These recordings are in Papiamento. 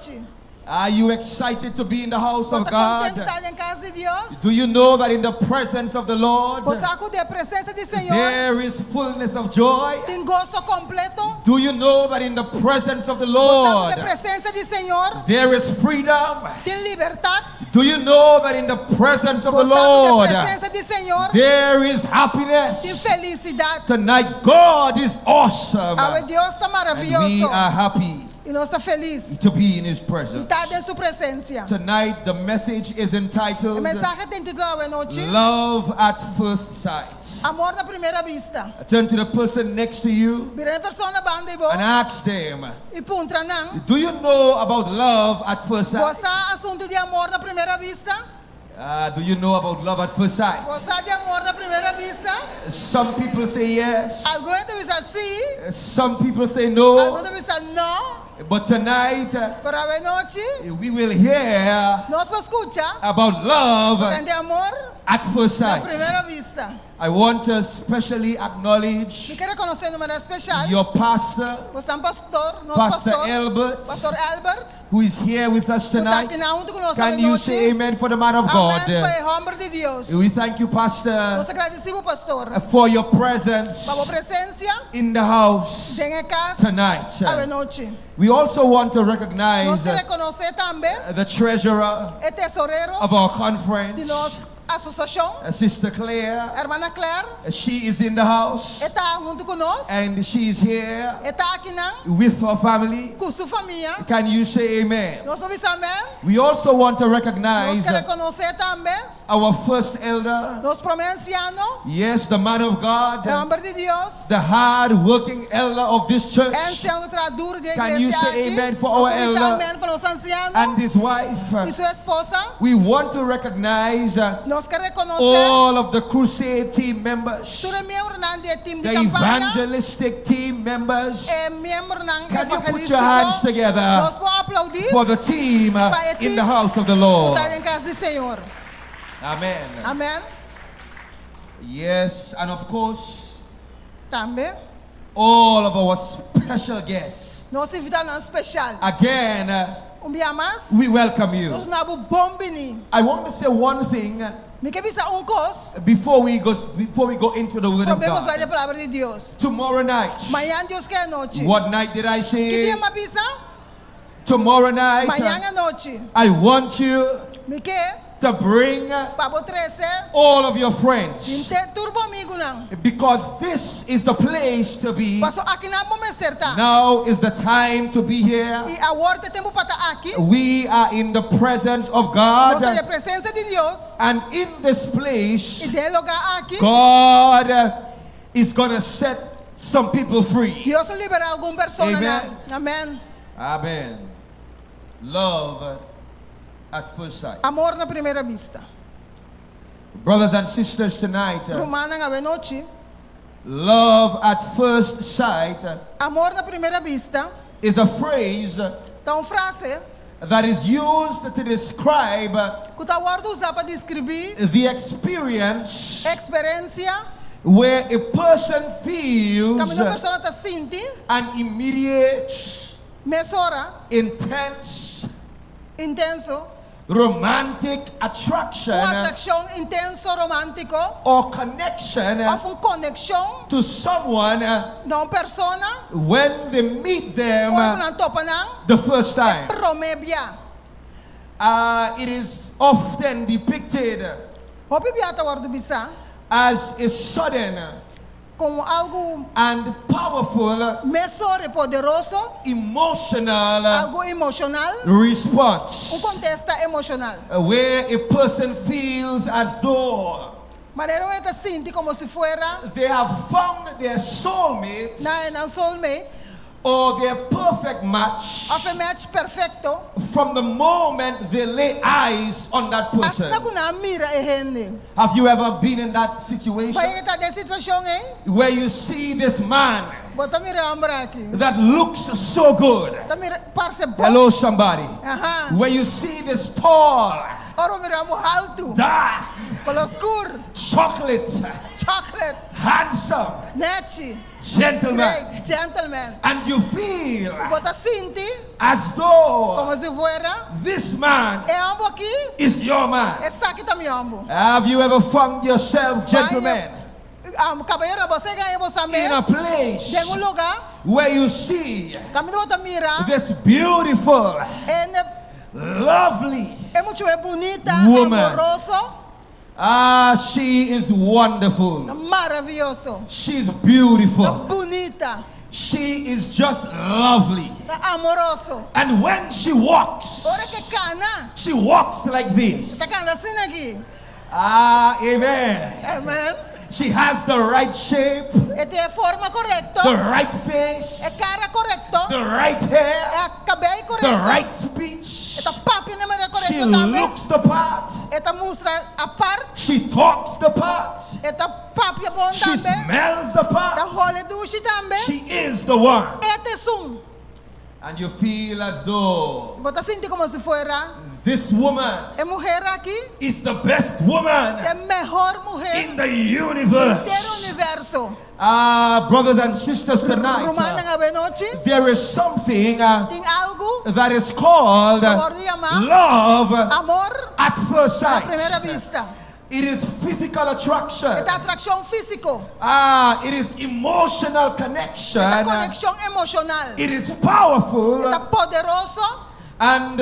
anochi. Are you excited to be in the house of Bo ta kontentu God? ta den kas di Dios? Do you know that in the presence of the Lord Bo sa ku den presensia di Señor there is fullness of joy? Tin goso kompleto? Do you know that in the presence of the Bo sa ku Lord den presensia di Señor there is freedom? Tin libertat? Do you know that in the presence of the Bo sa ku den Lord presensia di Señor there is tin happiness? felisidat? Tonight, God is awesome. Awe Dios ta And we maravioso are happy I nos ta felis to be in His di presence. ta den su presensia. Tonight, the message is E entitled mensahe ta intitulá awe nochi Love at First Sight. Amor na Primera Bista. Turn to the person next to you Bira e persona banda di bo and ask them, i puntra nan, Do you know about love at first Bo sight? sa asuntu di amor na primera bista? Do you know about love at first sight? Bo sa di amor na primera bista? Some people say yes. Algun ta bisa si, Some people say no. algun ta bisa no. But tonight, Pero awe nochi, we will hear nos lo skucha about love tokante amor at first na sight. primera bista. I want to specially acknowledge Mi ke rekonosé di manera spesial your pastor, boso pastor, nos Pastor pastor, Albert, Pastor Albert, who is here with us ku ta tonight. aki na huntu ku nos Can you anochi. say amen for the man of God? Amèn pa e hòmber di Dios. We thank you, Pastor, Nos ta gradisí bo, pastor, for your presence pa bo presensia in the house den e kas tonight. awe nochi. We also want to Nos recognize ke rekonosé tambe the treasurer e tesorero of our di conference, nos asosiashon, Sister Claire. Hermana Claire. She is in the house E ta huntu ku nos. and she is here E ta akinan with her family. ku su famia. Can you say amen? Nos por bisa amèn. We also want to Nos recognize ke rekonosé tambe our first elder. nos promé ansiano, Yes, the man of God, e hòmber di Dios, the hard working elder of this church e ansiano ku ta traha duru den Can you iglesia say aki. amen for Nos our por bisa elder amèn pa nos ansiano and his wife. i su esposa. We want to recognize Nos ke rekonosé all of the crusade team members, tur e miembronan di e team di the kampaña, evangelistic team members. e miembronan Can you put your hands evangelístiko. together Nos por aploudí for the team pa e in the team house of the ku Lord? ta den kas di Señor. Amen. Amèn. Yes, and of course, Tambe all of our special guests. nos invitadonan spesial. Again, Un bia mas, we welcome you. nos duna bo bon bini. I want to say one thing Mi ke bisa un kos before we go into the Word of promé ku nos bai God. den Palabra di Dios. Tomorrow night. Mañan Dios ke anochi. What night did I Ki say? dia m'a bisa? Tomorrow night. Mañan anochi. I want you Mi ke to bring pa bo trese all of your friends henter tur bo amigunan. because this is the place to be. Paso akinan bo mester ta. Now is the time to be here. I awor ta e tempu pa ta aki. We are in the presence of God. Nos ta den presensia di Dios. And in this place, I den e lugá aki, God is going to set some people free. Dios lo liberá algun personanan. Amen. Amèn. Amen. Love at first sight. Amor na primera bista. Brothers and sisters, tonight, Rumannan awe nochi. love at first sight Amor na primera bista is a phrase ta un frase that is used to describe ku ta wòrdu usá pa deskribí the experience eksperensia where a person feels kaminda un persona ta sinti an immediate, mesora intense, intenso romantic attraction un atrakshon intenso romántiko or connection òf un konekshon to someone na un persona when they meet them ora ku nan topa nan the first time. promé bia. It is often depicted Hopi bia ta wòrdu bisá as a sudden Komo algu and powerful mesora i poderoso, emotional algu emoshonal, response. un kontesta emoshonal. Where a person feels as though Manera un hende ta sinti komo si fuera they have found their soulmate nan e nan soulmate or their perfect match òf e match perfekto. from the moment they lay eyes on that person. Asina ku nan a mira e hende. Have you ever been in that situation Bo a yega ta den situashon ei? where you see this man Bo ta mira e hòmber aki. that looks so good? Ta mira parse bon. Hello, somebody. Aha. Where you see this tall, Ora bo mira bo haltu. dark, Koló skur. Chocolate. Chocolate. Handsome. Nechi. Gentleman. Great. Gentleman. And you feel Bo ta sinti as though komo si fuera this man e hòmber aki is your man. esaki ta mi hòmber. Have you ever found yourself, gentlemen, Kabayero, bo a yega bo in a mes place den un lugá where you see kaminda bo ta mira this beautiful, e lovely e mucha bunita, woman? Amoroso, Ah, she is wonderful. Maravioso, She's beautiful. Bunita, She is just lovely. Ta amoroso. And when she walks, Ora ku e kana, she walks like this. Ta kana asina aki. Ah, amen. Amen. She has the right shape, E tin e forma korekto, the right e face, kara korekto, the right hair, e kabei the korekto, right speech. E ta papia na manera She korekto tambe. looks the part. E ta mustra apart, She talks the part. E ta papia bon She tambe. smells the Ta part. hole dushi tambe. She is the one. E ta esun. And you feel as though Bo ta sinti komo si fuera this woman e muhé aki is the best woman e mihó muhé in the universe. den universo. Ah, brothers and sisters, tonight Rumannan, awe nochi, there is something tin algu that is called ku yama love amor at first a primera sight. vista. It is physical attraction. E ta atrakshon físiko, Ah, it is emotional connection. Ta konekshon emoshonal. It is powerful. Ta poderoso. And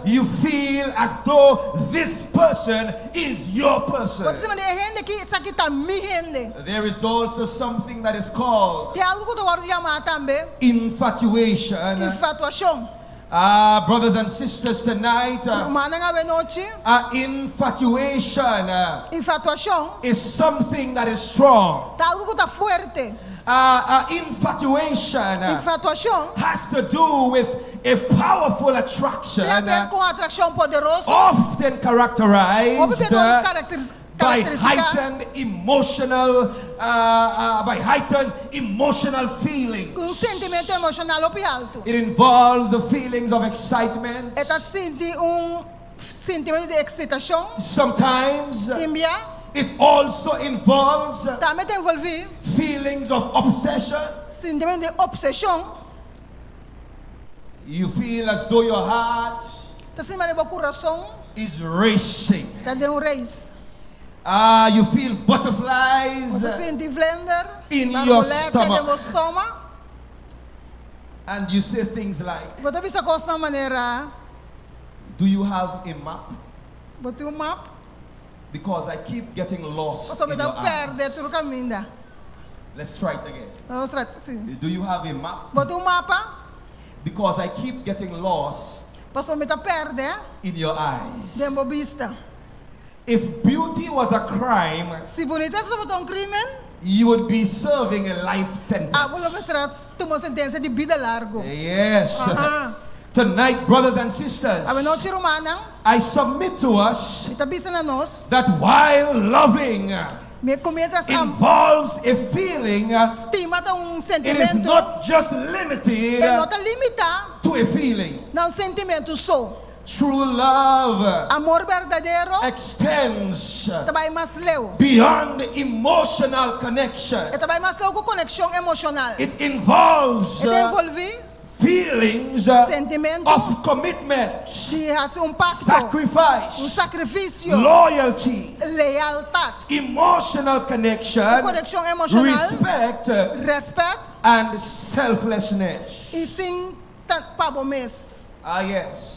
you feel as though this person is your person. Bo ta sinti e hende aki, esaki ta mi hende. There is also something that is called Tin algu ku ta wòrdu yamá tambe infatuation. Infatuashon. Ah, brothers and sisters, tonight, Rumannan, awe nochi, infatuation infatuashon is something that is strong. Ta algu ku ta fuerte. Infatuation Infatuashon has to do with a powerful attraction, tin di aber ku atrakshon poderoso. Often characterized Hopi by karakterisá heightened emotional feelings. ku un sentimentu emoshonal hopi altu. It involves the feelings of excitement. E ta sinti un sentimentu di eksitashon. Sometimes Tin bia, it also involves tambe ta envolví feelings of obsession. Sentimentu di opseshon. You feel as though your heart Ta sinti manera bo kurason is racing. Ta den un race. Ah, you feel butterflies Bo ta sinti vlinder in your borboleta stomach. den bo stoma. And you say things like, Bo ta bisa kosnan manera, "Do you have a map? Bo tin un map? Because I keep getting lost Pasobra in mi your ta pèrdè eyes." tur kaminda. Let's try it again. Nos trata, sí. Do you have a map? Bo tin un mapa? Because I keep getting lost Pasobra mi ta pèrdè in your eyes. den bo bista. If beauty was a crime, Si bunitesa tabata un krímen, you would be serving a life sentence. abo lo mester a tuma un sentensia di bida largu. Yes. Aha. Tonight, brothers and sisters, Awe nochi, rumannan, I submit to us mi ta bisa na nos, that while loving mi miéntras am involves a feeling, stima ta un it is sentimentu, not just limited e no ta limitá to a feeling. Na un sentimentu so. True love Amor berdadero extends ta bai mas leu. Beyond emotional connection. E ta bai mas leu ku konekshon emoshonal. It involves E ta envolví feelings sentimentu of commitment, di hasi un pakto, sacrifice, un sakrifisio, loyalty, lealtat, emotional connection, konekshon emoshonal, respect, rèspèt and selflessness. I sin ta pa bo mes. Ah, yes.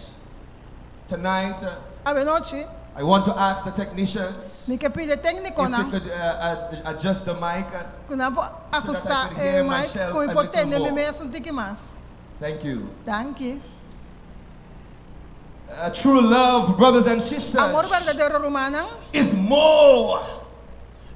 Tonight, Awe nochi, I want to ask the technicians mi ke pidi if they téknikonan could adjust the mic. Ku nan por So that I ahustá could e hear mic myself ku mi a por little tende mi more. mes un tiki mas. Thank you. Danki. True love, brothers and sisters, Amor berdadero, rumannan, is more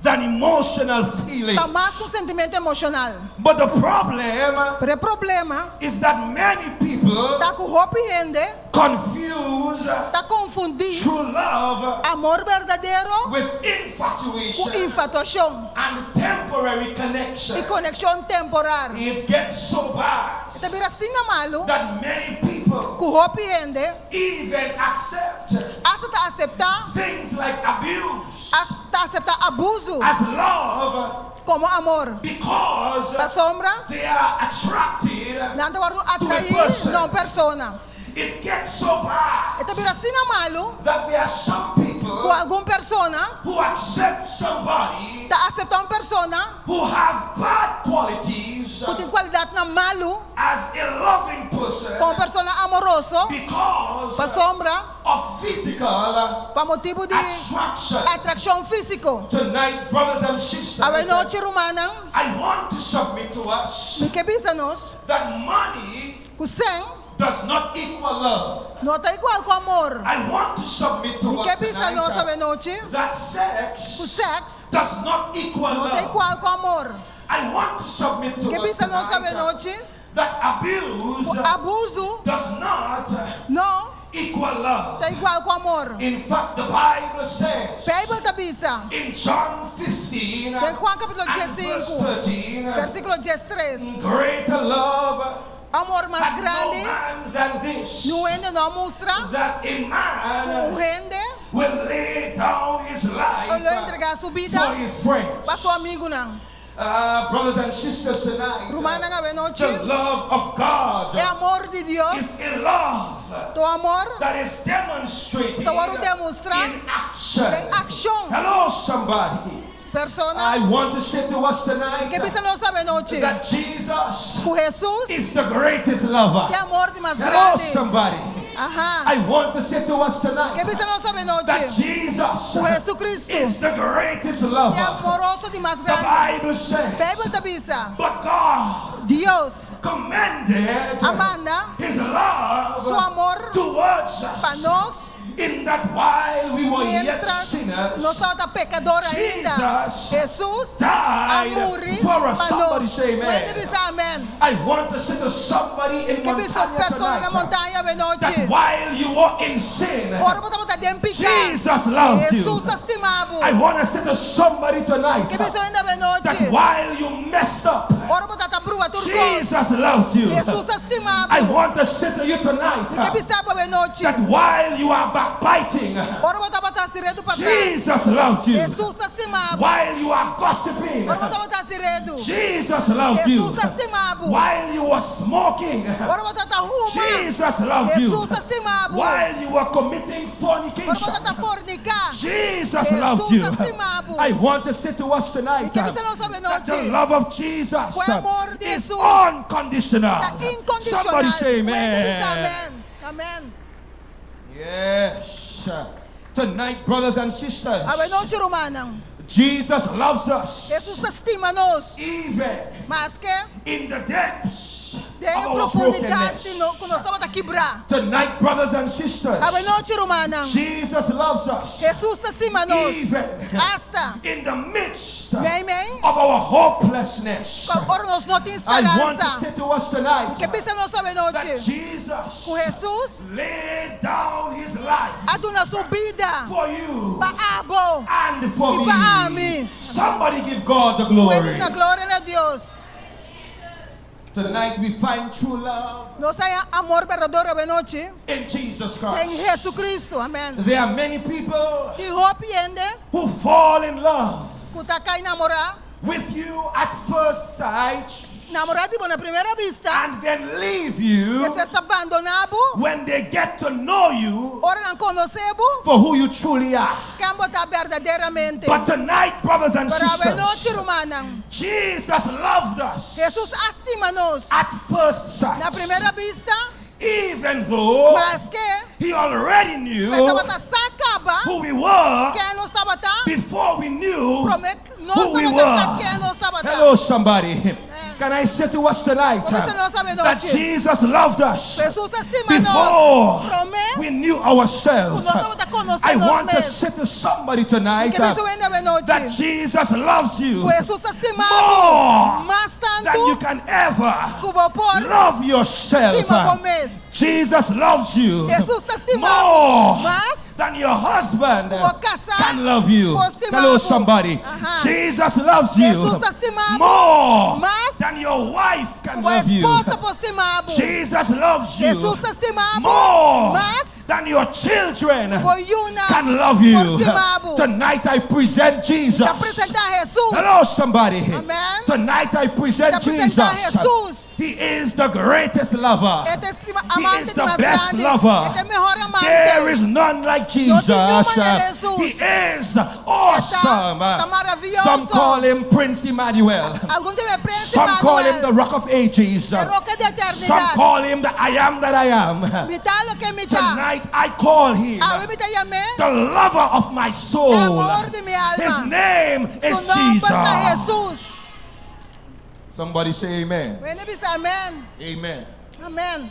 than emotional feelings. Ta mas ku sentimentu emoshonal. But the problem Pero e problema is that many people ta ku hopi hende confuse ta konfundí true love amor berdadero with ku infatuation infatuashon and temporary connection. I konekshon temporal. It gets so bad E ta bira asina malu that many people ku hopi hende even accept asta ta aseptá things like abuse asta Ta aseptá abusu as love komo amor. because Pasobra they are attracted nan ta wòrdu to a atraí person. na un persona. It gets so bad E ta bira asina malu that there are some ku people algun persona who accept somebody ta aseptá un persona who have bad qualities ku tin kualidatnan malu as a loving person komo un persona amoroso because pasobra of physical pa motibu di attraction. atrakshon físiko. Tonight, brothers and sisters, Awenochi rumannan, I want to submit to us mi ke bisa nos that money ku sèn does not equal love. no ta igual ku amor. I want to submit to Mi us ke bisa tonight nos awenochi that sex ku sèks does not equal no ta love. igual ku amor. I want to submit to Mi ke us bisa nos tonight awenochi that abuse ku abusu does not no equal love. ta igual ku amor. In fact, the Bible says Beibel ta bisa in John 15 den Juan kapítulo and verse 15, 13, versíkulo 13, greater love amor mas had no grandi man than this, niun hende no a mustra that a ku un man hende will lay down his life lo entregá su for bida his friends. pa su amigunan. Brothers and sisters, tonight, Rumannan the awenochi, love of God e amor di Dios, is a love ta un amor that is demonstrated ta wòrdu demostrá in action. den akshon. Hello, somebody. Persona I want to say to us tonight ke bisa nos awenochi that Jesus ku Hesus is the greatest lover. ke amor di mas Hello, grandi. somebody. Aha. I want to say to us tonight Ke bisa nos that awenochi Jesus ku Jesucristo is the greatest ke lover. amoroso di mas The grandi. Bible says, Beibel ta bisa, but God Dios commended a manda his love su amor towards pa us nos in that while we were yet mientras sinners, nos tabata pekador ainda. Jesus Hesus a died muri for us. pa Somebody nos. say Puede amen. bisa amen. I want to say to somebody in Ke bisa Montaña persona na tonight Montaña that awenochi. while you were in sin, Ora bo tabata den piká, Jesus loved you. Hesus a stima bo. I want to say to somebody tonight Ke bisa hende that awenochi. while you messed up, Ora bo tabata brua tur kos, Jesus loved you. Hesus a stima I bo. want to say to you tonight Ke bisa bo awenochi. that while you are backbiting, Ora bo tabata hasi redu pa tras, Jesus loved you. Hesus a stima bo. While you are gossiping, Ora bo tabata hasi redu, Jesus loved you. Hesus a stima bo. While you were smoking, Ora bo tabata huma, Jesus loved you. Hesus a stima bo. While you were committing Ora bo fornication, tabata forniká, Jesus loved you. Hesus a stima bo. I want to say to us tonight Ke bisa nos that the awenochi love of Jesus ku e amor di is Hesus unconditional. ta inkondicional. Somebody say Puede bisa amen. amen. Amen. Yes. Tonight, brothers and sisters, Awenochi rumannan, Jesus loves us Hesus ta stima nos. even Maske in the depths den of our profundidat di brokenness. no, ku nos tabata kibrá. Tonight, brothers and sisters, Awenochi rumannan, Jesus loves us Hesus ta stima nos. even Asta in the midst Mei mei of our hopelessness. ku ora nos no tin I want to speransa. say to us tonight Ke bisa nos that awenochi Jesus ku Hesus laid down his life a duna su bida for you pa abo and for i pa me. ami. Somebody give God the Puede glory. duna gloria na Dios. Tonight we find true love Nos haya amor berdadero awenochi in Jesus den Christ. Jesucristo. Amen. There are many people Tin hopi hende who fall in love ku ta kai namorá, with you at first sight namorá di bo na primera vista, and then leave you despues ta bandoná bo when they get to know you ora nan konosé bo for who you truly are. ken bo ta berdaderamente. But tonight, brothers and Pero awenochi, sisters, rumannan, Jesus loved us Hesus a stima nos at first na sight. primera vista, Even though maske he already knew e tabata sa kaba who we were ken nos tabata, before we knew promé nos who we tabata sa were. ken nos tabata. Hello, somebody. Can I say to us tonight Por bisa nos that awenochi, Jesus loved us Hesus a stima nos before promé we knew ourselves? ku nos tabata konosé I nos want to mes. say to somebody tonight Ke bisa hende that awenochi, Jesus loves you ku Hesus ta stima bo more mas than you tantu can ever ku bo por love yourself. stima bo mes. Jesus loves you Hesus ta stima bo more mas than your husband ku bo kasá can love you. por stima Hello, bo. somebody. Aha. Jesus loves you Hesus ta stima bo more mas than your wife can ku bo love you. esposa por stima bo. Jesus loves you Hesus ta stima bo more mas. than your children Bo yunan can love you. por stima bo. Tonight I present Jesus. Ta presentá Hesus. Hello, somebody. Amen. Tonight I present Ta presentá Jesus. Hesus. He is the greatest lover. E ta stima He amante is di the mas best grandi. lover. E ta e mehor amante. There is none like Jesus. No tin niun manera Hesus. He is awesome. Ta maravioso. Some call him Prince Emmanuel. Algun ta yam'é Prince Some call him the Emmanuel. Rock of Ages. E Roka di Eternidat. Some call him the I Am that I Am. Mi ta loke mi ta. Tonight I call him Awe mi ta yam'é. the lover of my soul. E amor di mi alma. His name is Su nomber ta Jesus. Hesus. Somebody say amen. Un hende bisa amen. Amen. Amen.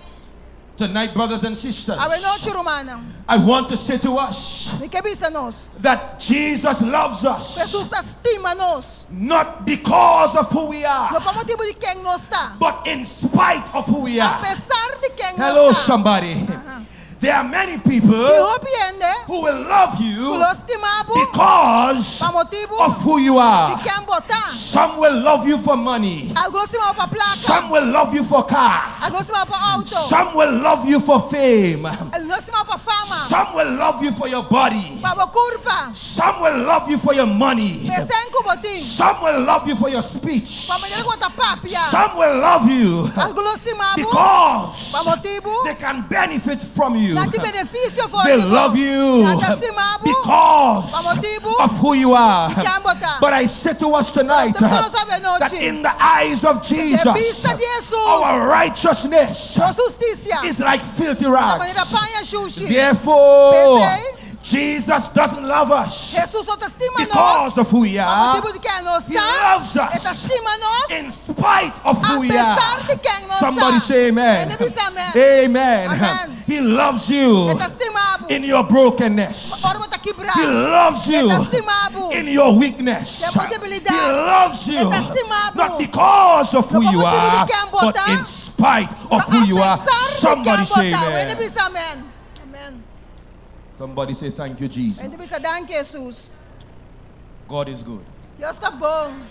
Tonight, brothers and sisters, Awe nochi, rumannan. I want to say to us Mi ke bisa nos. that Jesus loves us. Hesus ta stima nos. Not because of who we are, No pa motibu di ken nos ta. but in spite of who we are. Apesar di ken nos Hello, ta. somebody. There are many people Tin hopi hende who will love ku you lo stima bo because pa motibu of who you are. di ken bo ta. Some will love you for money. Algun lo stima bo pa plaka. Some will love you for car. Algun lo stima bo pa outo. Some will love you for fame. Algun lo stima bo pa fama. Some will love you for your body. Pa bo kurpa. Some will love you for your money. Pa e sèn ku bo tin. Some will love you for your speech. Pa manera ku bo ta papia. Some will love you Algun lo stima bo because pa motibu they can benefit from you. nan tin benefisio for They di bo. love you Nan ta stima bo because pa motibu of who you are. di ken bo ta. But I say to us tonight Ta bisa nos awe that nochi. in the eyes of Jesus, Den bista di Hesus, our righteousness nos hustisia is like filthy ta rags. manera paña shushi. Therefore, P'esei, Jesus doesn't love us Hesus no ta stima nos because of who we pa are. motibu di ken nos He ta. loves E ta us stima nos in spite of who we are. apesar di ken nos Somebody ta. say amen. Hende bisa amen. Amen. Amen. He loves you E ta stima bo in your brokenness. ora bo ta kibrá. He loves E you ta stima bo in your weakness. den bo debilidat. He loves you E ta stima bo not because of who no pa you motibu di are, ken bo but ta, in spite of pero who you are. apesar di ken Somebody bo say ta. Hende amen. bisa amen. Amen. Somebody say thank you, Jesus. Hende bisa danki Hesus. God is good. Dios ta bon.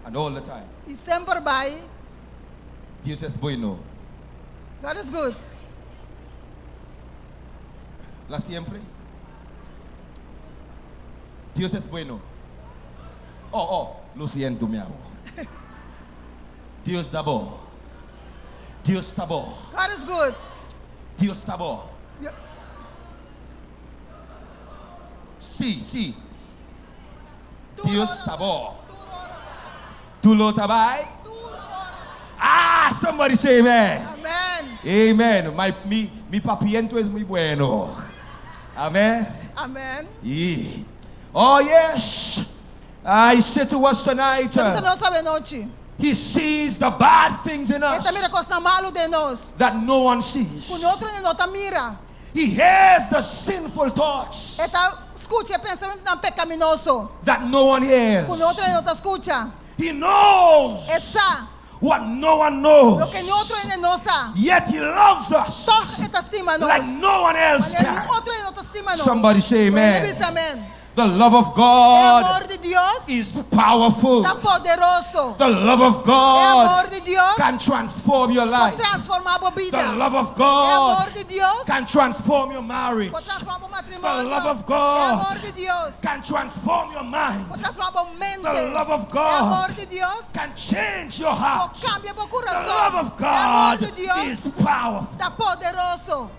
And all the time. I semper bai. Dios es bueno. God is good. La siempre. Dios es bueno. Oh, oh, lo siento, mi amor. Dios ta bon. Dios ta bon. God is good. Dios ta bon. Sí, sí. Dios ta bon. Tur lo ta bai? Ah, somebody say amen. Amen. Amen. My, mi, mi papiento es muy bueno. Amen. Amen. Yeah. Oh, yes. I say to us tonight, Ta bisa nos awe nochi. He sees the bad things in E us ta mira kosnan malu den nos. that no one sees. Ku niun otro no ta mira. He hears the sinful thoughts E ta skucha e pensamentunan pekaminoso. that no one hears. Ku niun otro no ta skucha. He knows E sa what no one knows. loke niun otro hende no sa. Yet he loves us Tòg e ta stima nos. like no one else Manera niun can. otro hende no ta stima nos. Somebody say Un hende amen. bisa amen. The love of E God amor di Dios is powerful. ta poderoso. The love of E God amor di Dios can transform your por life. transformá bo The bida. love of E God amor di Dios can transform your marriage. por transformá bo matrimonio. The love of E God amor di Dios can transform your mind. por transformá bo mente. The love of E God amor di Dios can change your por heart. kambia bo The kurason. love of E amor God di Dios is powerful. ta poderoso.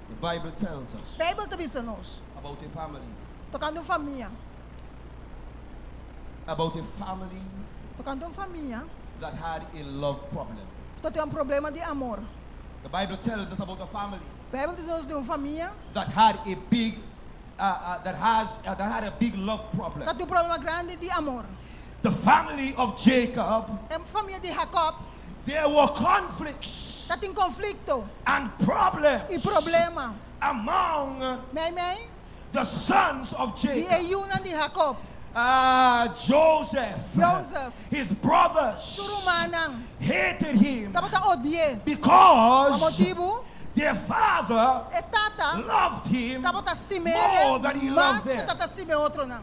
The Bible tells us Beibel ta bisa nos about a family. tokante un famia. About a family Tokante un famia that had a love problem. ku tin un problema di amor. The Bible tells us about a family Beibel ta bisa nos di un famia that had a big uh, uh, that has uh, that had a big love problem. ku tin un problema grandi di amor. The family of Jacob, E famia di Jacob there were conflicts tatin konflikto and problems i problema among meimei the sons of di Jacob. e yunan di Jacob. Ah, Joseph, Joseph, his brothers su rumannan hated him tabata odi'é pa because motibu their father e tata loved him tabata stim'é more than he mas loved ku them. tata stima e otronan.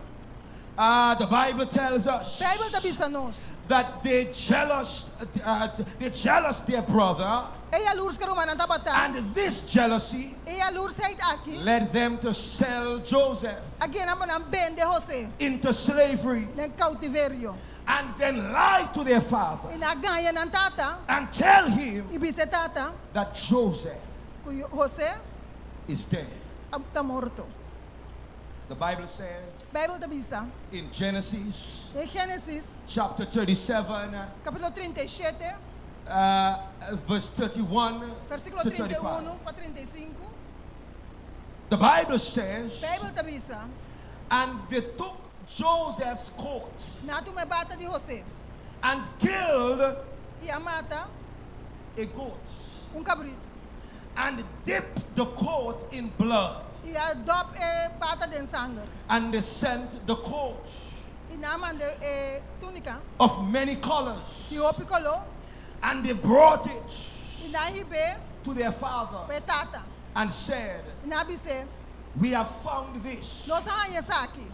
Ah, the Bible tells us Beibel ta bisa nos. That they jealous their brother, E yalurs ku ruman nan tabata. And this jealousy E yalursheid aki. Led them to sell Joseph A guia nan pa nan bende José into slavery den koutiverio. And then lie to their father I nan a gaña nan tata and tell him i bisa tata that Joseph ku José is dead. Ta morto. The Bible says Beibel ta bisa in Genesis den Génesis chapter 37, kapítulo 37, verse 31 versíkulo to 35. 31 pa 35. The Bible says, Beibel ta bisa, "And they took Joseph's coat Nan a tuma e bata di José and killed i a mata a goat un kabritu and dipped the coat in blood. I a dòp e bata den sanger. And they sent the coat I nan a manda e túnika of many colors. Di hopi koló. And they brought it I nan a hib'é to their father pa e tata. And said, I nan a bis'é, 'We have found this. Nos a haña esaki.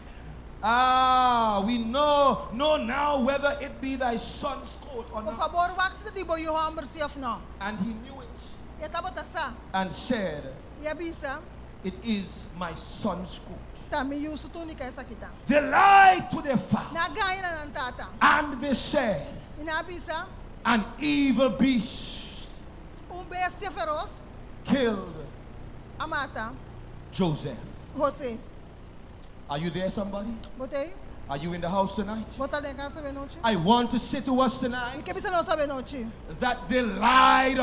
Ah, we know now whether it be thy son's coat or Por not.' fabor, wak si ta di bo yu hòmber si òf nò." And he knew it E tabata sa. And said, I a bisa, 'It is my son's coat.' Ta mi yu su túnika esaki ta. They lied to their father Nan a gaña nan tata. And they said, I nan a bisa, 'An evil beast Un bestia feros killed a mata Joseph.'" José. Are you there, somebody? Bo t'ei? Are you in the house tonight? Bo ta den kas awenochi? I want to say to us Mi tonight ke bisa nos awenochi. That they lied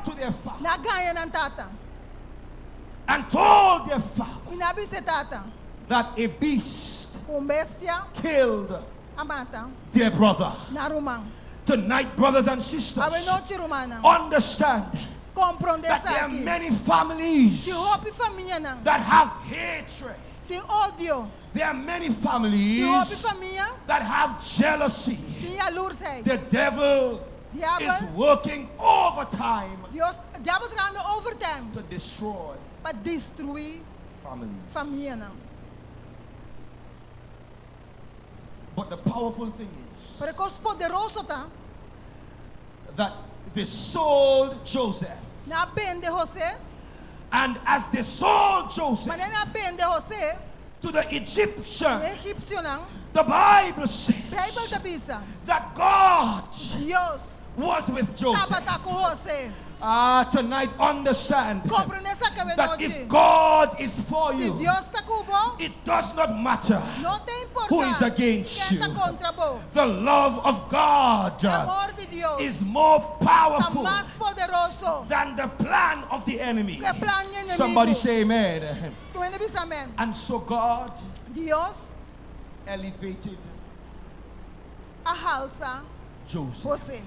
to their father Nan a gaña nan tata. And told their father I nan a bisa tata. That a beast Un bestia killed a mata their brother. Nan ruman. Tonight, brothers and sisters, Awenochi, rumannan, understand Komprondé that there are esaki. many families Tin hopi famianan that have hatred. Tin odio. There are many Tin hopi families famia that have jealousy. Tin yalursheid. The devil is Diabel, working overtime Dios, diabel ta trahando overtime to destroy pa destruí families. Famianan. But the powerful thing is Pero e kos poderoso ta that they sold Joseph. Nan a bende José. And as they sold Joseph Manera nan a bende José to the Egyptian, Egipsionan, the Bible says Beibel ta bisa that God Dios was with Joseph. Tabata ku José. Ah, tonight understand Komprondé esaki that if awenochi. God is for Si you, Dios ta ku bo, it does not matter no ta importá who is against ken ta you. kontra bo. The love of God Amor di Dios is more ta powerful mas poderoso than the plan of the enemy. ku e plan di enemigu. Somebody say amen. Tur hende bisa amèn. And so God Dios elevated a halsa Joseph. José.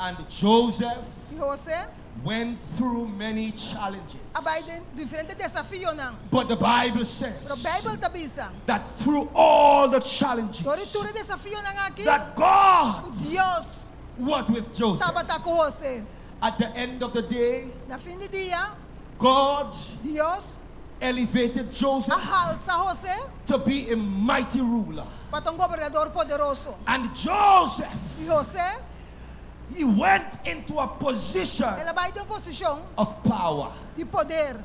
And Joseph I José went through many challenges. a bai den diferente desafionan. But the Bible says Pero Beibel ta bisa that through all the challenges, Dor di tur e desafionan aki, that God Dios was with Joseph. tabata ku José. At the end of the day, Na fin di dia, God Dios elevated Joseph a halsa José to be a mighty ruler. pa ta un gobernador poderoso. And Joseph, I José, he went into a position el a bai den un posishon of power. Di poder.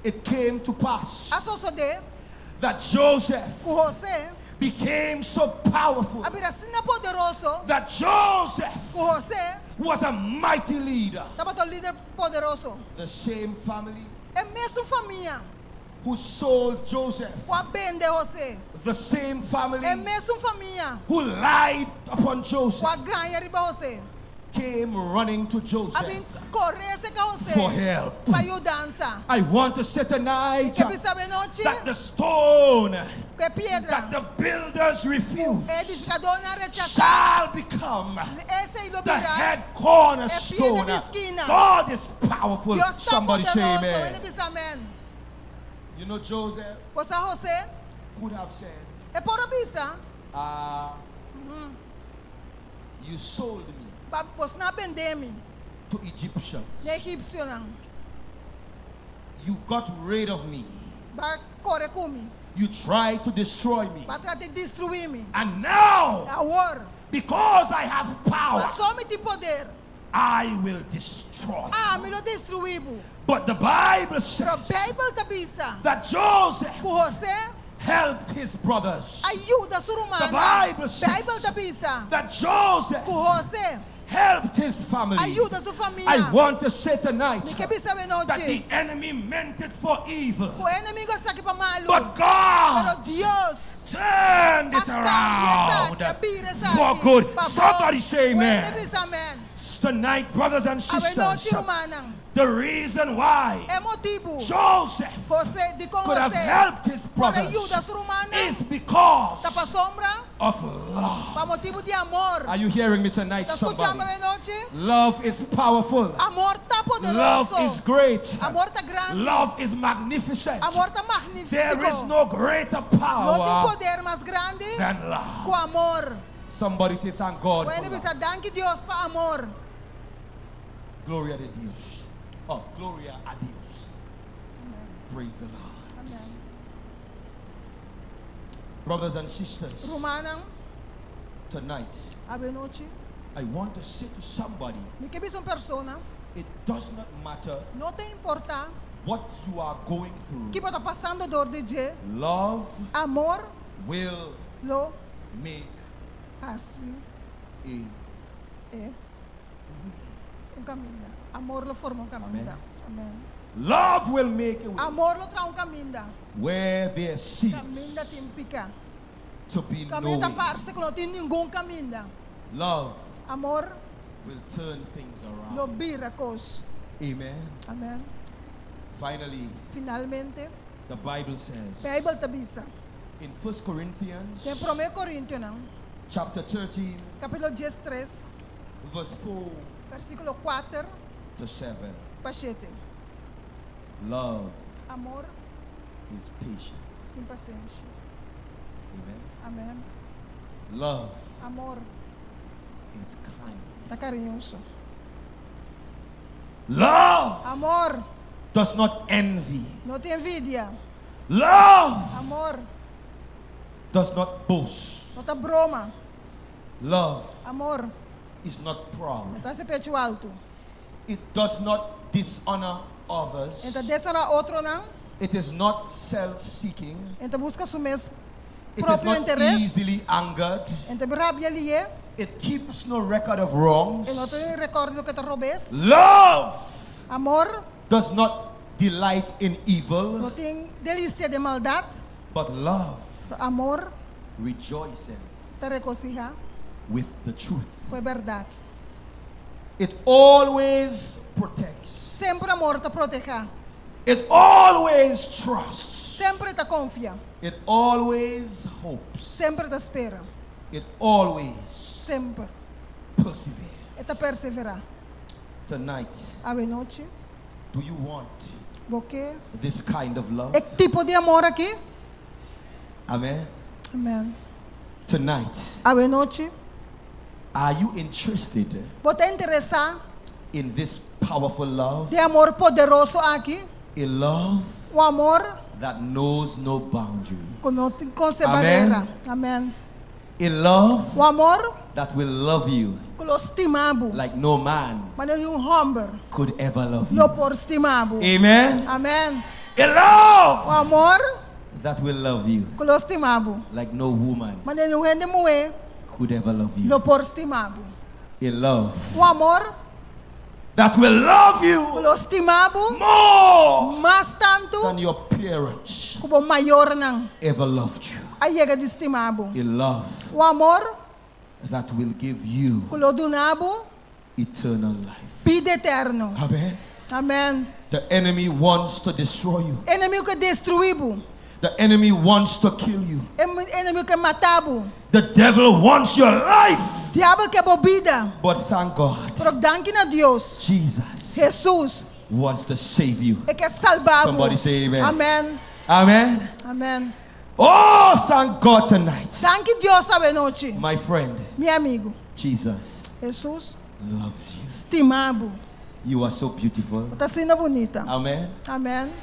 It came to pass A sosodé that Joseph ku José became so powerful a bira asina poderoso that Joseph ku José was a mighty leader. tabata un lider poderoso. The same family E mesun famia who sold Joseph, ku a bende José. The same family E mesun famia who lied upon Joseph, ku a gaña riba José. Came running to Joseph A bin kore serka José for help. Pa yudansa. I want to say tonight Ke bisa awenochi that the stone ku e piedra that the builders refused E edifikadónan a rechasá shall become Esei lo the bira head cornerstone. E piedra di skina. God is powerful. Dios ta Somebody say poderoso. amen. Hende bisa amèn. Joseph Bo sa José could have said, E por a bisa, "You sold me Ba boso a bende mi to Egyptians. Na egipsionan. You got rid of me B'a kore ku mi. You tried to destroy me. Bo a trata di destruí mi. And now, Awor, because I have power, pasó mi tin poder. I will destroy. Ami lo destruí bo. But the Bible Pero says Beibel ta bisa that Joseph ku José helped his brothers. a yuda su rumannan. The Bible says Beibel ta bisa that Joseph ku José helped his family. a yuda su famia. I want to say tonight Mi ke bisa that the anochi enemy meant it for evil, ku enemigu a hasi esaki pa malu. but God Pero Dios turned a it kambia around esaki, a bira esaki for good. pa bon. Somebody say Wende amen. bisa amen. Tonight, brothers and Awe nochi sisters, rumannan. the reason why E motibu Joseph José di kon could have José helped his por a brothers yuda su rumannan is because ta pasobra of love. pa motibu di amor. Are you hearing me tonight, Ta skuchando somebody? awe nochi? Love is powerful. Amor ta Love poderoso. is great. Amor ta grandi. Love is magnificent. Amor ta There is magnífiko. no greater No tin power poder mas grandi than love. ku amor. Somebody say, Thank God. Bo for hende love. bisa danki Dios pa amor. Gloria to Dios. Oh, gloria a Dios. Praise the Lord. Amen. Brothers and sisters, Rumannan, tonight awe nochi. I want to say to somebody, Mi ke bisa un persona, it does not matter no ta importá what you are going through. ki bo ta pasando dor di dje, Love amor will lo make hasi a e un kaminda. Amor lo forma un kaminda. Amen. Love will make a way. Amor lo traha un kaminda. Where there seems Kaminda tin piká. to be no Kaminda way. parse ku no tin ningun kaminda. Love Amor will turn things lo around. bira kos. Amen. Amen. Finally, Finalmente, the Bible says Beibel ta bisa. in 1 Corinthians Den 1 Korintionan, chapter 13, kapítulo 13, verse 4 versíkulo 4 to 7. pa 7. Love Amor is patient. tin pasenshi. Amen. Amen. Love Amor is kind. ta kariñoso. Love Amor does not envy. no tin envidia. Love Amor does not boast. no ta broma. Love Amor is not proud. no ta hasi pechu altu. It does not dishonor others. E n' ta deshonrá otronan. It is not self-seeking. E n' ta buska su mes It is propio not interes. easily angered. E n' ta rabia lihé. It keeps no record of wrongs. E no tin rekòrt di loke ta robes. Love Amor does not delight in evil, no tin delisia den maldat. but love Amor rejoices ta regosihá with the truth. ku e bèrdat. It always protects. Semper amor ta protehá. It always trusts. Semper e ta konfia. It always hopes. Semper e ta spera. It always Semper perseveres. e ta perseverá. Tonight, Awe nochi, do you want bo ke this kind of love? e tipo di amor aki? Amen. Amen. Tonight, Awe nochi, are you interested bo ta interesá in this powerful love? den e amor poderoso aki? A love Un amor that knows no boundaries. ku no tin konosé Amen. barera. Amen. A love Un amor that will love you ku lo stima bo. like no man Manera ningun hòmber could ever love you. lo por stima bo. Amen. Amen. A love Un amor that will love you ku lo stima bo. like no woman Manera ningun hende muhé could ever love you. lo por stima bo. A love Un amor that will love you ku lo stima bo more mas tantu than your parents ku bo mayornan ever loved you. a yega di stima bo. A love Un amor that will give you ku lo duna bo eternal life. bida eterno. Amen. Amen. The enemy wants to destroy you. Enemigu ke destruí bo. The enemy wants to kill you. Enemigu ke mata bo. The devil wants your life. Diabel ke bo bida. But thank God, Pero danki na Dios. Jesus Jesus wants to save you. e ke salba bo. Somebody say amen. Amen. Amen. Amen. Oh, thank God tonight. Danki Dios awe nochi. My friend, Mi amigu. Jesus Jesus loves you. stima bo. You are so beautiful. Bo ta asina bunita. Amen. Amen.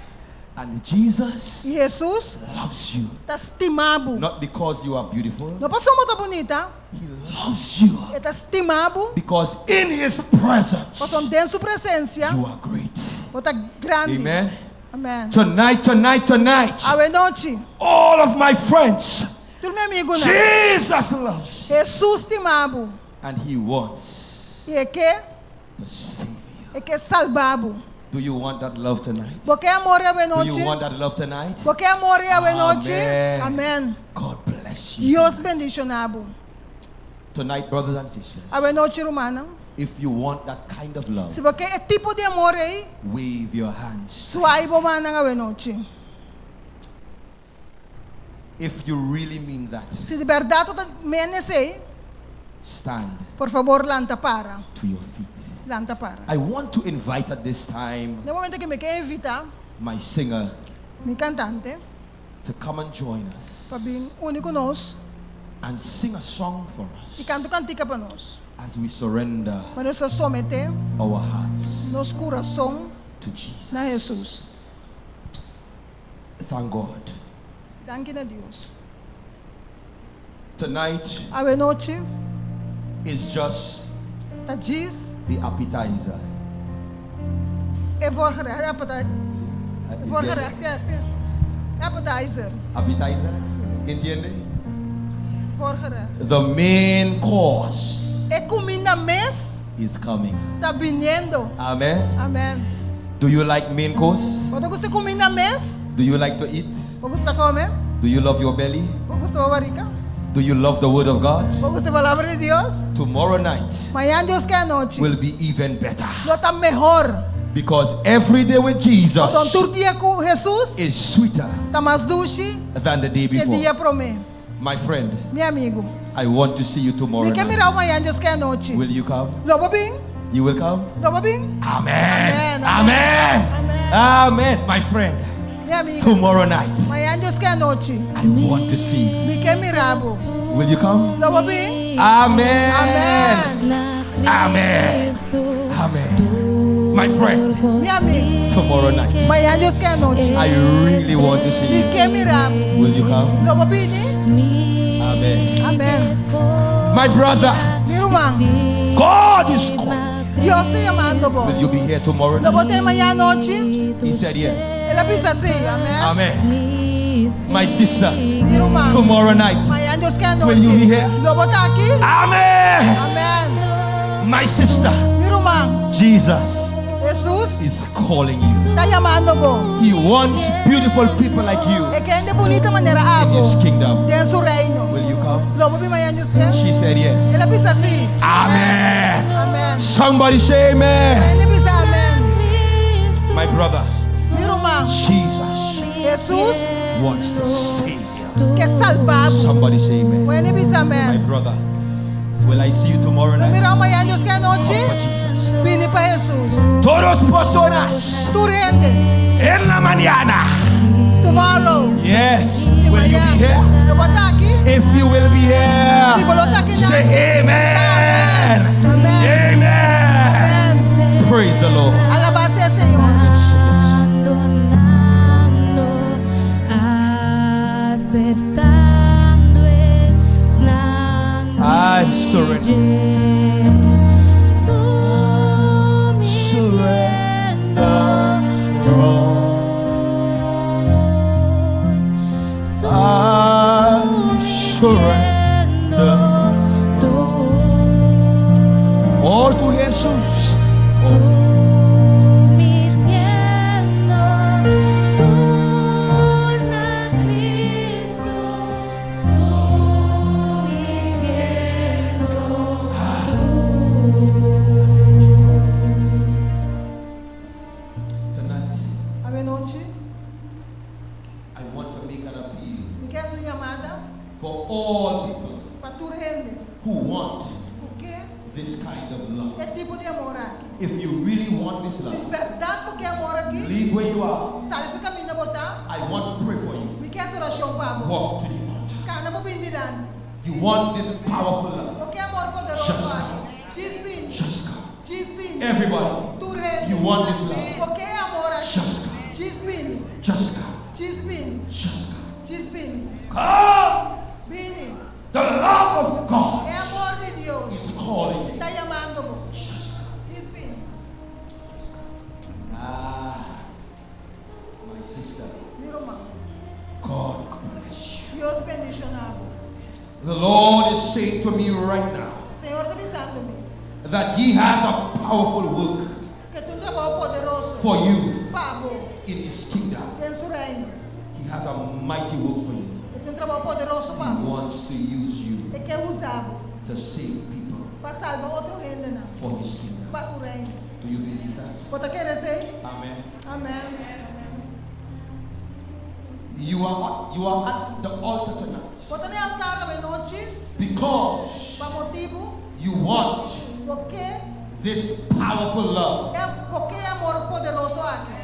And Jesus I Hesus loves you. ta stima bo. Not because you are beautiful. No pasobra bo ta bunita. He loves you. E ta stima bo. Because in his presence Pasobra den su presensia you are great. bo ta grandi. Amen. Amen. Tonight, tonight, tonight, Awe nochi. all of my friends, Tur mi amigunan. Jesus loves. Hesus stima bo. And he wants I e ke to save you. e ke salba bo. Do you want that love tonight? Bo ke e amor awe Do you nochi? want that love tonight? Bo ke e amor awe nochi? Amen. Amen. God bless you. Dios bendishoná bo. Tonight, brothers and sisters, Awe nochi, rumannan. if you want that kind of love, Si bo ke e tipo di amor ei, wave your hands. zwaai bo mannan awe nochi. If you really mean that, Si di bèrdat bo ta men esei, stand por fabor lanta para. to your feet. Lanta para. I want to invite at this time Na e momento akí mi ke invitá my singer mi kantante to come and join us pa bin uni ku nos and sing a song for i us kanta un kantika pa nos. as we surrender Pa nos someté our hearts nos kurason to Jesus. na Hesus. Thank God. Danki na Dios. Tonight Awe nochi is just ta djis the appetizer. e voorgerecht, appetizer. Voorgerecht, yes, yes. Appetizer. Appetizer? Entiende? Voorgerecht. The main course E kuminda mes is coming. ta biniendo. Amen. Amen. Do you like main course? Bo ta gusta kuminda mes? Do you like to eat? Bo gusta kome? Do you love your belly? Bo gusta bo barika? Do you love the word of God? Bo gusta palabra di Dios? Tomorrow night Mañan Dios ke anochi. will be even better. Lo ta mehor. Because every day with Jesus Pasobra tur dia ku Hesus is sweeter ta mas dushi than the day ku dia before. promé. My friend, Mi amigu. I want to see you tomorrow Mi ke night. mira bo mañan Dios ke anochi. Will you come? Lo bo bin? You will come? Lo bo bin? Amen. Amen. Amen. Amen. Amen. My friend, Mi amigu. tomorrow night Mañan Dios ke anochi. I want to see you. Mi ke mira bo. Will you come? Lo bo bin? Amen. Amen. Amen. Amen. My friend, Mi amigu. tomorrow night Mañan Dios ke anochi. I really want to see Mi you. ke mira bo. Will you come? Lo bo bini? Amen. Amen. My brother, Mi ruman. God is calling. Dios ta yamando bo. Will you be here tomorrow Lo night? bo t'ei mañan anochi? He said yes. El a bisa si. Amen. Amen. My sister, Mi ruman. tomorrow night. Mañan Dios ke anochi. Will you be here? Lo bo ta aki? Amen. Amen. My sister, Mi ruman. Jesus Hesus is calling you. ta yamando bo. He wants beautiful people like you E ke hende bunita manera in his abo. kingdom. Den su reino. Will you come? Lo bo bin mañan Dios ke? She said yes. El a bisa si. Amen. Amen. Somebody say amen. Hende bisa amen. My brother, Mi ruman. Jesus Hesus wants to save you. ke salba bo. Somebody say amen. Hende bisa My amen. brother, will I see you tomorrow Lo night? mira bo mañan Dios ke Come anochi? for Jesus. Bini pa Hesus. Todos personas Tur hende. en la mañana. Tomorrow. Yes. Will you be here? Lo bo ta aki? If you will be here, Si bo lo ta aki say amen. Amen. Amen. Amen. Praise the Lord. Alabá sea Señor. Yes, yes. Abandonando, aceptando I surrender. Surrender. I surrender. All to Jesus. Sumitiendo, torna Cristo, sumitiendo Tonight, Awe nochi. I want to make an appeal Mi ke hasi un yamada for all people pa tur hende. who want Ku ke this kind of love. e tipo di amor aki. If you really want this Si love, bèrdat bo ke e amor aki, leave where you are. sali for di kaminda bo ta. I want to pray for you. Mi ke hasi orashon pa bo. Walk to the altar. Kana bo bin dilanti. You want this powerful love. Bo ke e amor poderoso Just aki. Djis bin. Just come. Djis bin. Everybody, Tur hende. you want this love. Bo ke e amor aki. Just come. Djis bin. Just come. Djis bini. Just come. Djis bini. Come. Bini. The love of God E amor di Dios is calling you. ta yamando bo. Just come. Djis bini. Just come. Ah, my sister, Mi ruman. God bless you. Dios bendishoná bo. The Lord is saying to me right now Señor ta bisando mi that He has a powerful work ku e tin un trabou poderoso for you pa bo in His kingdom. den su reino. He has a mighty work for you. E tin un trabou poderoso He pa bo. wants to use you E ke usa bo to save people pa salba otro hendenan for His kingdom. pa su reino. Do you believe that? Bo ta kere esei? Amen. Amèn. Amèn. You are at the altar tonight Bo ta na e altar awe nochi because pa motibu you want bo ke this powerful love e bo ke e amor poderoso aki.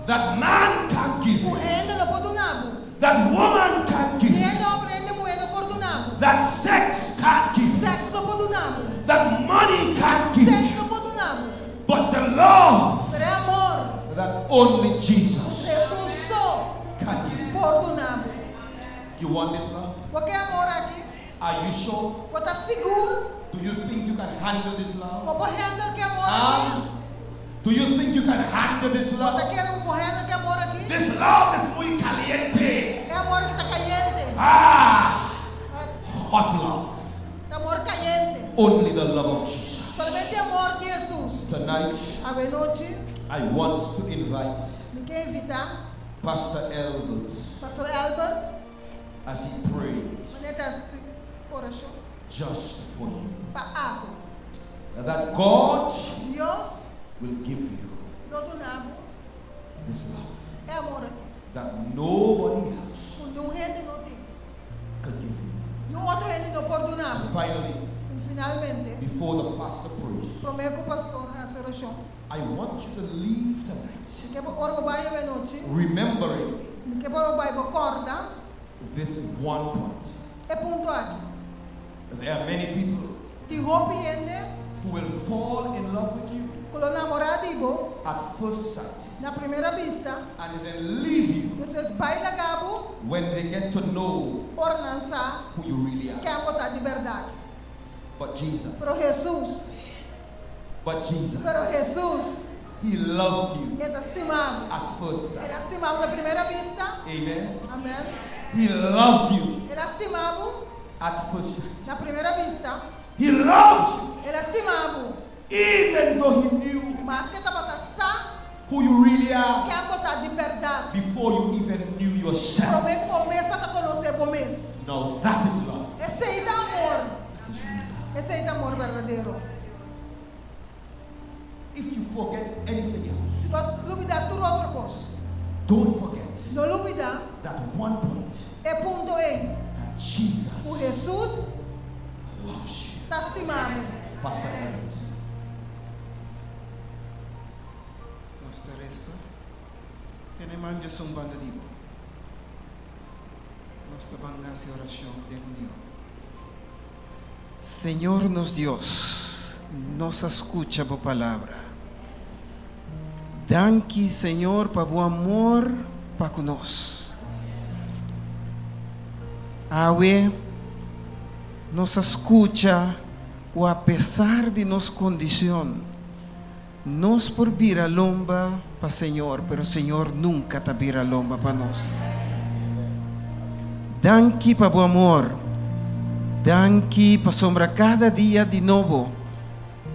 that man can't give Ku you, hende no por duna bo. that woman can't give you, Hende hòmber hende muhé no por duna bo. that sex can't give you, Sèks no por duna bo. that money can't give Sèn you, no por duna bo. but the love Pero e amor that only Jesus Hesus so can give you. por duna bo. You want this love? Bo ke e amor aki? Are you sure? Bo ta sigur? Do you think you can handle this love? Bo por handle ku e amor aki? Ah? Do you think you can handle this Bo ta love? kere ku bo por handle ku e amor aki? This love is muy caliente. E amor aki ta kayente. Ah, hot love. Ta amor kayente. Only the love of Jesus. Solamente amor di Hesus. Tonight, Awe nochi, I want to invite mi ke invitá Pastor Albert Pastor Albert as he prays manera e ta hasi orashon just for you. pa abo. That God Dios will give you lo duna bo this love e amor aki that nobody else ku niun hende no tin. could give you. Niun otro hende no por duna And bo. finally, I finalmente, before the pastor prays, promé ku pastor hasi orashon, I want you to leave tonight mi ke pa ora bo bai awe nochi, remembering mi ke pa ora bo bai bo kòrda this one point. e punto aki. There are many people Tin hopi hende who will fall in love with you ku lo namorá di bo at first sight na primera bista, and then leave you despues bai laga bo when they get to know ora nan sa who you really are. ken bo ta di bèrdat. But Jesus, Pero Hesus, but Jesus, pero Hesus, He loved you E ta stima bo. at first El sight. a stima bo na primera bista. Amen. Amèn. He loved you El a stima bo at first sight. na primera bista. He loved you El a stima bo. even though he knew Maske e tabata sa who you really are ken bo ta di bèrdat. before you even knew yourself. Promé ku bo mes ta konosé bo mes. Now that is love. Esei ta amor. That is real love. Esei ta amor berdadero. If you forget anything else, Si bo lubidá tur otro kos, don't forget no lubidá that one point e punto ei that Jesus ku Hesus loves you. ta stima bo. Pastor Harold. Nos ta resa. Tene man djesun banda di bo. Nos ta ban hasi orashon den union. Señor nos Dios, nos a skucha bo palabra. Danki, Señor, pa bo amor pa ku nos. Awe, nos a skucha ku apesar di nos kondishon, nos por bira lomba pa Señor, pero Señor nunka ta bira lomba pa nos. Danki pa bo amor. Danki pasobra kada dia di nobo.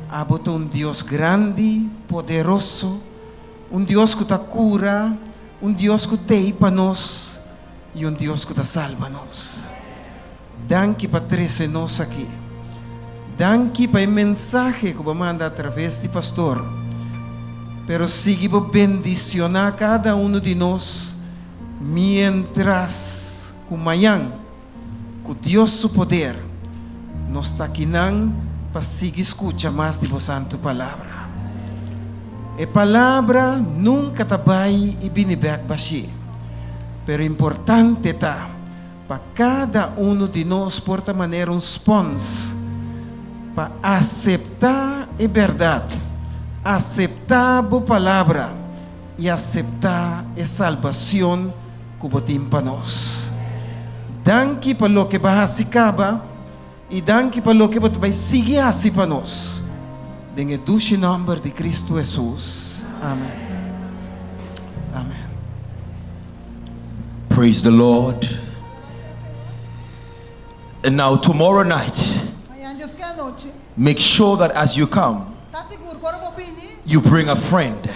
Abo ta un Dios grandi, poderoso, un Dios ku ta kura, un Dios ku t'ei pa nos i un Dios ku ta salba nos. Danki pa trese nos aki. Danki pa e mensahe ku bo a manda atraves di pastor. Pero sigui bo bendishoná kada unu di nos miéntras ku mañan, ku Dios su poder, nos ta akinan pa sigui skucha mas di bo santu palabra. E palabra nunka ta bai i bini bèk bashí. Pero importante ta pa kada unu di nos por ta manera un spons pa aseptá e bèrdat, aseptá bo palabra. I aseptá e salbashon ku bo tin pa nos. Danki pa loke bo a hasi kaba i danki pa loke bo ta bai sigui hasi pa nos. Den e dushi nòmber di Kristu Hesus. Amèn. Amèn. Praise the Lord. And now, tomorrow night, Mañan djadumingu anochi. Make sure that as you come, Ta sigur, ora bo bini, you bring a friend.